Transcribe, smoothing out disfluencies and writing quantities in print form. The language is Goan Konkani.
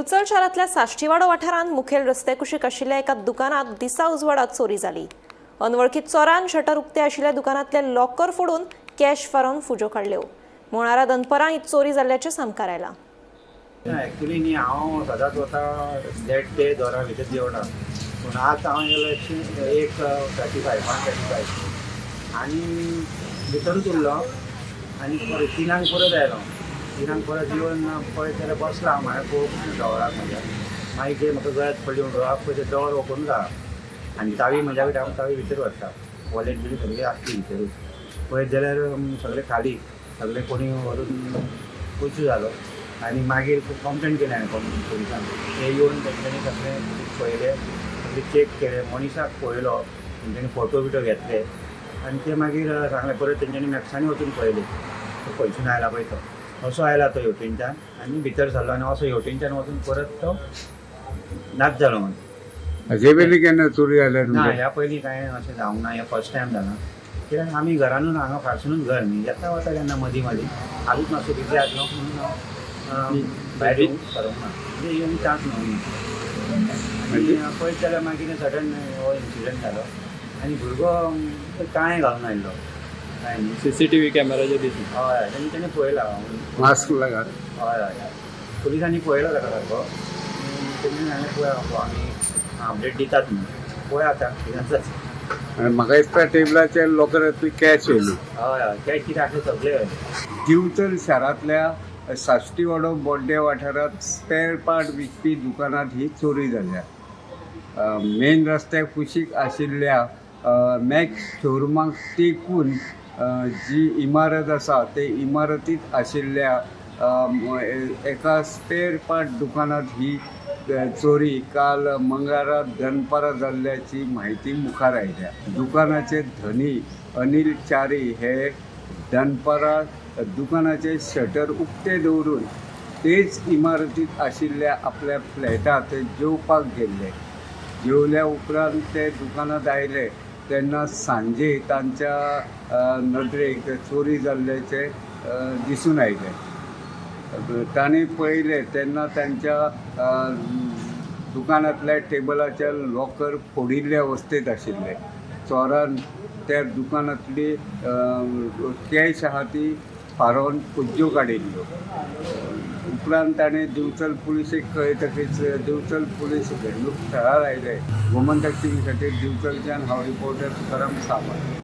दिवचल शारांतल्या साश्टीवाडो वाठारांत मुखेल रस्ते कुशीक आशिल्ल्या एका दुकानात दिसा उजवाडात चोरी जाली. अनवळखी चोरान शटर उक्ते आशिल्ल्या दुकानांतले लॉकर फोडून कॅश फारोवन फुज्यो काडल्यो. मुळारा दनपरां ही चोरी जाल्ल्याचें सामकार आयलां. ना, एक्चुली न्ही, हांव सदांच वता देड ते दोना भितर जेवणाक. पूण आज हांव गेलो एकशे एक 35, 1:35 आनी भितरूच उरलो आनी परत 3क परत आयलो. 3क परत येवन पळयत जाल्यार बसला हांव. म्हाका पळोवंक डोराक म्हज्या. मागीर कितें म्हाका गरज पडली म्हणून डोराक पळयता, डोर ओपनूच आहा आनी चावी म्हज्या कडेन, हांव चावी भितर व्हरता. वॉलेट बिलेट सगळी आसली भितरूच. पळयत जाल्यार सगळें खाली, सगळें कोणी व्हरून पयसो जालो. आनी मागीर कंप्लेन केली हांवें पोलिसांक. ते येवन तेंच्यांनी सगळें पळयलें, सगळें चॅक केलें, मनिसाक पळयलो, तेंच्यांनी फोटो बिटो घेतले आनी ते मागीर सांगलें. परत तेंच्यांनी मॅप्सांनी वचून पळयलें, तो खंयसून आयला पळय तो. असो आयला तो हेवटेनच्यान आनी भितर सरलो आनी असो हेवटेनच्यान वचून परत तो नाच जालो म्हणून. हाजे पयलीं केन्ना चोरी जाल्या ना. तुमच्या? ह्या पयलीं कांय अशें जावंक ना, हें फर्स्ट टायम जालां. कित्याक आमी घरानूच हांगा फारसूनच घर न्ही, येता वता केन्ना मदीं मदीं. आजूच मातसो बिजी आसलो म्हणून हांव भायर येवंक सरोंक ना, म्हणजे येवंक चान्स मेळूंक ना. आनी पळयत जाल्यार मागीर सडन हो इन्सिडंट जालो आनी भुरगो कांय घालून आयिल्लो, कांय न्ही. सीसीटीव्ही कॅमेराचे दिसना? हय, तेणी पळयला. मास्क लागा. हय हय, पुलिसांनी पळयलो ताका सारको. तेणी सांगलें, पळय आमी अपडेट दितात म्हणून. पळय आतां कितें जाता. आनी म्हाका दिसता टेबलाच्या लॉकरांतली कॅश येयली. हय हय, कॅश कितें आसलें सगळें. दिवचल शारांतल्या साश्टीवाडो बोड्डे वाठारांत स्पेअर पार्ट विकपी दुकानांत ही चोरी जाल्या. मेन रस्त्या कुशीक आशिल्ल्या मॅक्स शोरुमाक तेकून जी इमारत आसा ते इमारतींत आशिल्ल्या एका स्पेअर पार्ट दुकानांत ही चोरी काल मंगळारा दनपारां जाल्ल्याची म्हायती मुखार आयल्या. दुकानाचे धनी अनिल च्यारी हे दनपारां दुकानाचे शटर उक्ते दवरून तेच इमारतींत आशिल्ल्या आपल्या फ्लॅटांत ते जेवपाक गेल्ले. जेवल्या उपरांत ते दुकानांत आयले तेन्ना सांजे तांच्या नदरेक चोरी जाल्ल्याचें दिसून आयलें. तांणी पळयलें तेन्ना तांच्या दुकानांतल्या टेबलाचे लॉकर फोडिल्ले अवस्थेंत आशिल्ले. चोरान त्या दुकानांतली कॅश आहा ती फारोवन फुज्ज्यो काडिल्ल्यो. उपरांत ताणें दिवचल पुलिसेक कळयतकीच दिवचल पुलीस घडणूक थळार आयले. गोमंतक टीव्ही खातीर दिवचलच्यान हांव रिपोर्टर तुकाराम सावंत.